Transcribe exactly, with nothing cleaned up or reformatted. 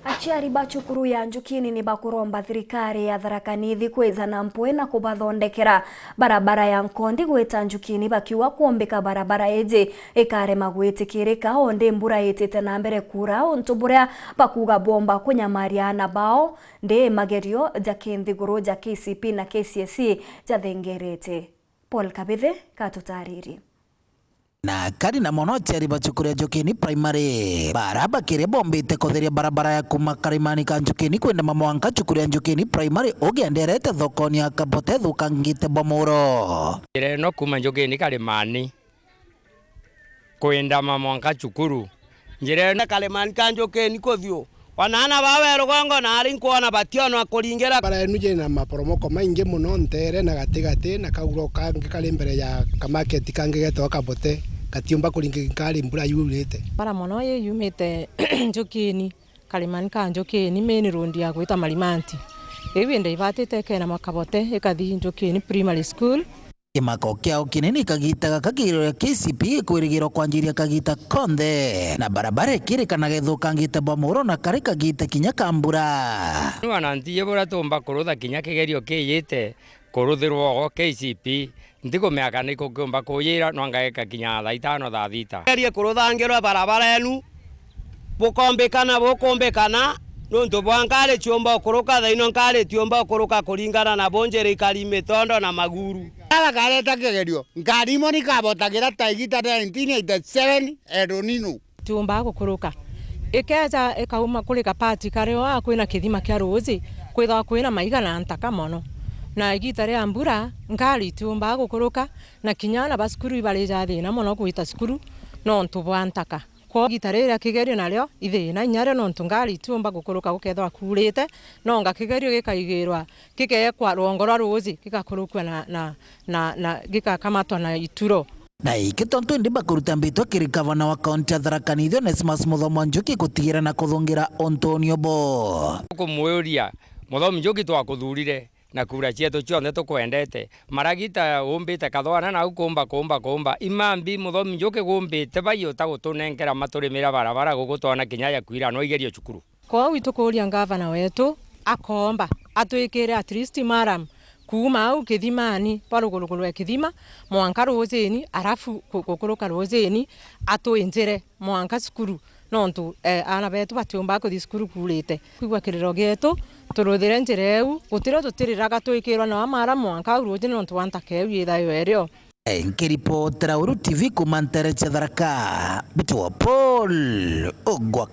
Aciari ba cukuru ya Njukini ni bakuromba thirikari ya Tharaka Nithi kwija na mpwi na kubathondekera barabara ya nkondi gwita Njukini, bakiuga kuumbika barabara iji ikarema gwitikirika, o ndi mbura itite na mbere kuura, untu buria bakuuga bwomba kunyamaria aana bao, ndi magerio ja kinthiguru ja K C P na K C S E jathengerete. Paul Kabithe gatutaririe. Na kari na mono aciari ba cukuru ya Njukini Primary, bara bakiria bombite kutheria barabara ya kuuma karimani ka Njukini kwenda mamwanka cukuru ya Njukini Primary, ugienderete thokoni ya Kabote ithukangite bwa muro. Njira ino kuuma Njukini karimani kwenda mamwanka cukuru. Njira ino karimani ka Njukini kuthiu Wana aana baa be rugongo naari nkwona bationwa kuringira. Bara enu jina maporomoko maingi mono nteere na gatigati, na kauro kangi kari mbere ya kamaketi kangi getagwa Kabote, gatiumba kuringi nkari mbura yurite. Bara mono ii yumite Njukini, karimani ka Njukini, main road ya gwita Marimanti. Iu indi ibatite ikeenama Kabote, ikathi Njukini Primary School. Kimako kiao kinene ikagita gaka kigerio gia K C P gikwirigirwa kwanjiria kagita konthe, na barabara ikirikanaga ithukangite bwa muro na kari kagita kinya ka mbura. Ni wananchi buria tuumba kurutha kinya kigerio kiijite kuruthirwa o K C P, ntikumea kana ikukiumba kuyira, no ngagika kinya thaa itano, thaa thita. Gerie kuruthangirwa barabara enu, bukombikana, bukumbikana, nuntu bwa nkari ciumba ukuruka, thaino nkari itiumba ukuruka kuringana na bunjiri ikari mitondo na maguru. Ara kareta kigerio, nkari imwe nikabotagira ta igita ria nineteen eighty-seven El Nino. Tiumbaga gukuruka. Ikeja ikauma kuri gapati kario aa kwina kithima kia ruuji, kwithagwa kwina maiga na ntaka mono. Na igita ria mbura, nkari itiumbaga gukuruka, na kinya aana ba cukuru ibarija thina mono gwita cukuru nontu bwa ntaka. Kwou igita riria kigerio nario ithina inya rio, nontu ngari itiumba gukuruka gukethirwa kuurite, nonga kigerio gikaigirwa, gikeekwa rwongo rwa ruuji, gigakurukua na, na, na, na gikakamatwa na ituro. Na iki tontu indi bakuruta mbitwa kiri gavana wa kaunti ya Tharaka Nithi Onesmus Muthomi Njuki gutigira na kuthungira untu unio bo. Kumuuria, Muthomi Njuki, twakuthurire na kura cietu cionthe tukwendete. Maragita umbite kathwana nau kuumba, kuumba, kuumba. Imambi Muthomi Njuki gumbite bai uta gutunenkera maturimira barabara gugutwana kinya ya kwira no igerio cukuru. Kwou itukuuria ngavana wetu akoomba atwikire at least maram kuuma au kithimani, bwa ruguruguru rwa kithima, mwanka ruujini, arafu ku-, gukuruka ruujini, atwinjire mwanka cukuru. Nontu, eh, aana betu batiumbaga kuthi cukuru kuurite. Kwigua kiriro gietu, turuthire njira iu, gutirio tutiriraga twikirwa na amara mwanka au ruuji nontu bwa ntaka iu yithairwe irio. Eh, nkiripotera Uru T V kuuma nteere cia Tharaka, mbitagwa Paul Ogwa.